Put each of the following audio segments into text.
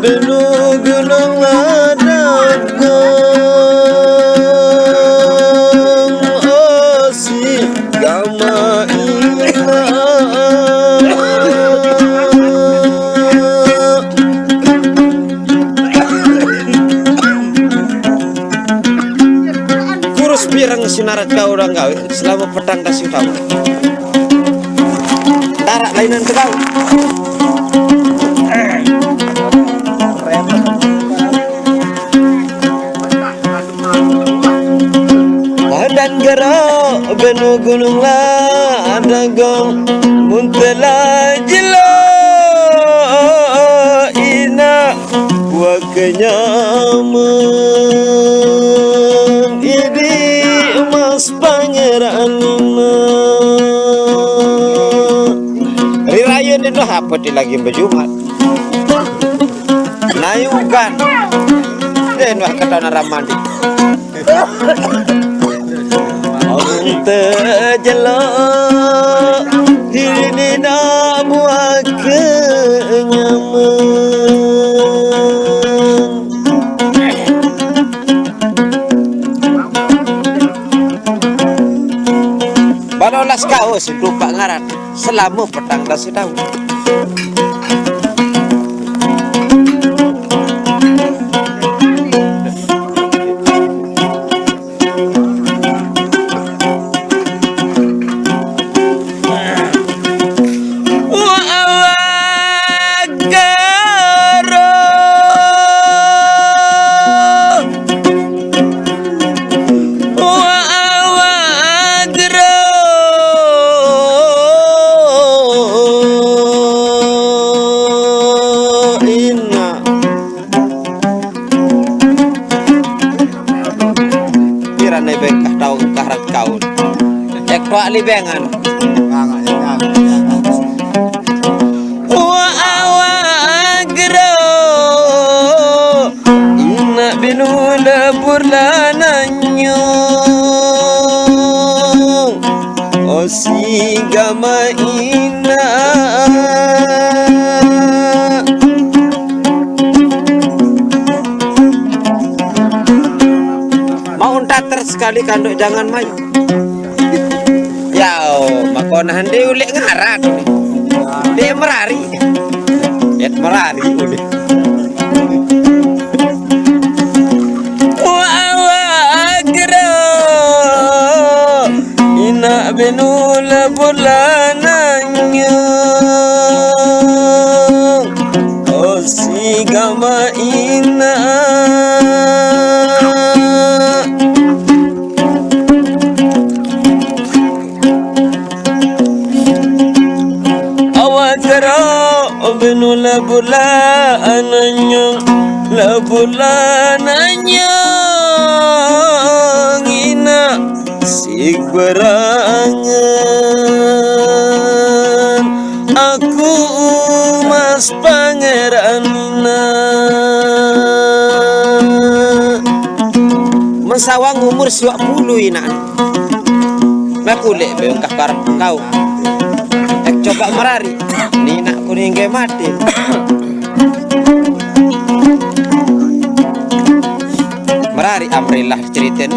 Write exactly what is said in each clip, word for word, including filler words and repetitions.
Benu gunung ladang gong, oh, si gama ina. Kurus pirang sinarat kau orang gawe selama petang dasi tahun. Darat lainan tegau. Padan gero benu gunung ladagong, muntela jelo ina wa kenyaman idi mas pangeran ina. Rirayun ino apa ti lagi bejumat. Nayugan. Deh, nuh kata nara mandi. Orang tejelo diri ni nak buat kenyaman. Balolas kau si dupak ngaran. Selama petang dasi tahun. Wa awagaro. Wa awadro ina. Pira ne bengkah tau karat kaun. Cek tuak libengan. Wa awagro. Ina binu lebur lananyong. O si gama ina. Mau untat sekali kanduk jangan mayu. Yau, mako nahan di ulik ngarat ni. Di merari. Yat merari ulik. Wa awagro. Ina benu lebur lananyong. O si gama ina. Awatero benu lebur lananyong, lebur lananyong ina sig berangan aku mas pangeran ina. Mesawang umur siwak puluh ina. Makulek be engkah karep kau. Ek coba merari. Ni nak kuning ke mati. Merari amrilah cerita ni.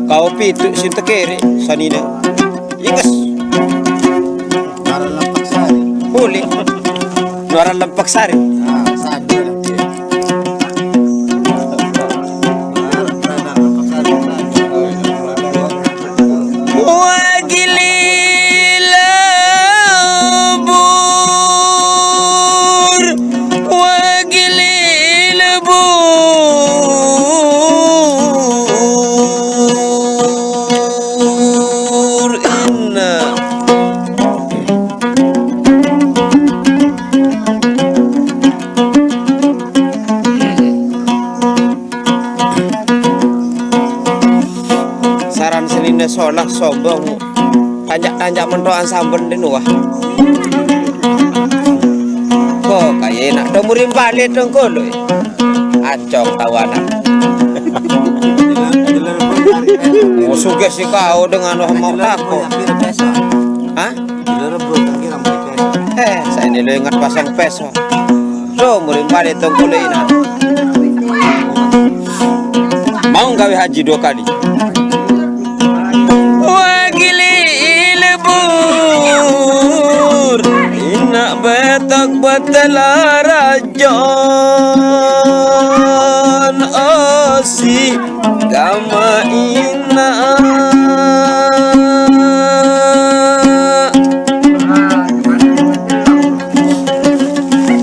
Kau pitu sin tekere sanina. Inges. Nuaran Lempak Sari. Boleh. Nuaran Lempak Sari. Ah, Sari. Wagili lebur, wagili lebur, ina. Saran senine solah sombong. Tanjak-tanjak mentoan samben di nuah. Kok kaya enak to murim balik dong kolo. Acong tawanan. Sugesti kau dengan wah mau tako. Hah? Eh, saya ini lo ingat pasang peso. So, murim balik tong kulit ina. Mau gawe haji dua kali. Wagili lebur, ina betok betela rajon, osi gama ina.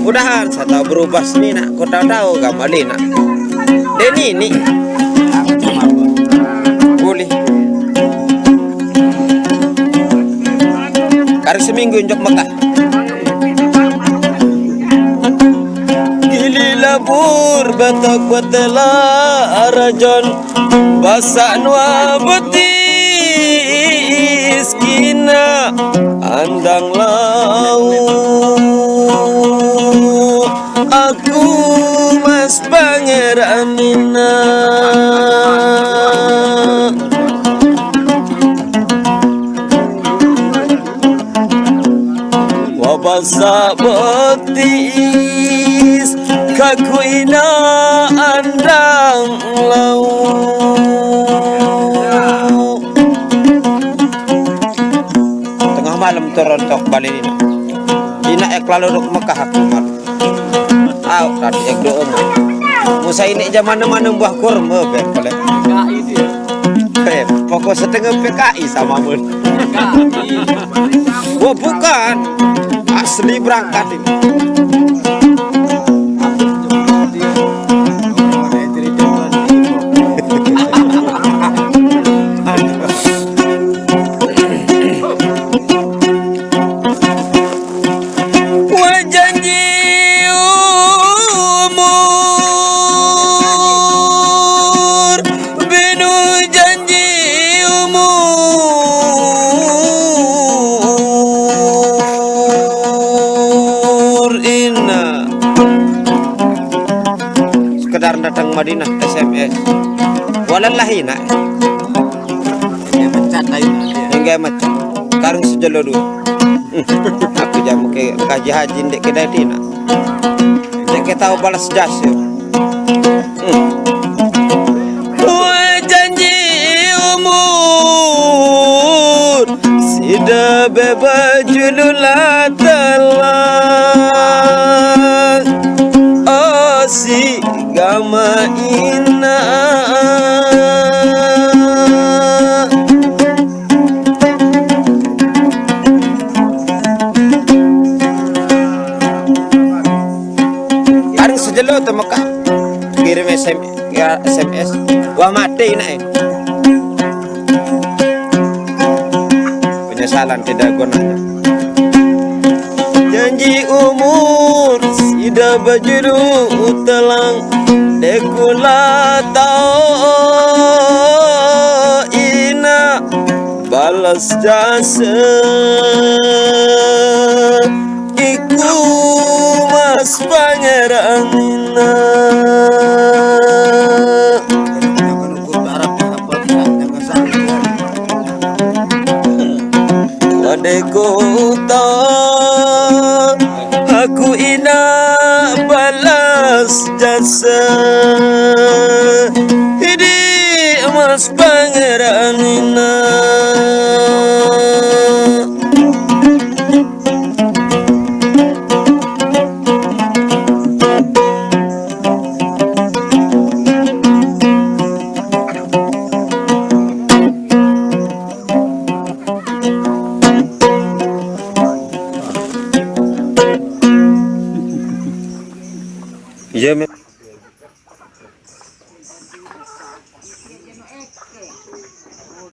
Mudahan saya tahu berubah sini nak, kau tahu tahu gama lina. Deni ni. Boleh. Kari seminggu injok Mekah. Gili labur batak batela arajon, basak nua betis kina andang lau. Aku mas pangeran ina. Wabasa betis kaku ina andang lau. Tengah malam turun tok balik ina. Ina ek lalu dok Mekah aku malu. Au, tadi ek doa. Musa ini zaman mana buah kurma, ber, boleh. P K I dia. Eh, pokok setengah P K I sama pun. P K I. Wah, bukan. Asli berangkat ini. Wa janji umur, binu janji umur ina. Sekedar datang Madinah S M S. Walallahi nak. Hingga macam. Karung sejelo dua. Aku jamu ke kaji haji ndek kedai tina. Ndek ke tahu balas jasa. Hmm. Kue janji umur sida beba julula telah. Oh, si gama ina. Karung sejelo tu Mekah kirim S M, ya, S M S. Wah, mati nak, eh. Penyesalan tidak gunanya. Janji umur sida bajuru telang, dekula tau ina balas jasa iku mas pangeran ina. Wadai kota aku ina balas jasa. Hidi mas pangeran ina. Iya, men.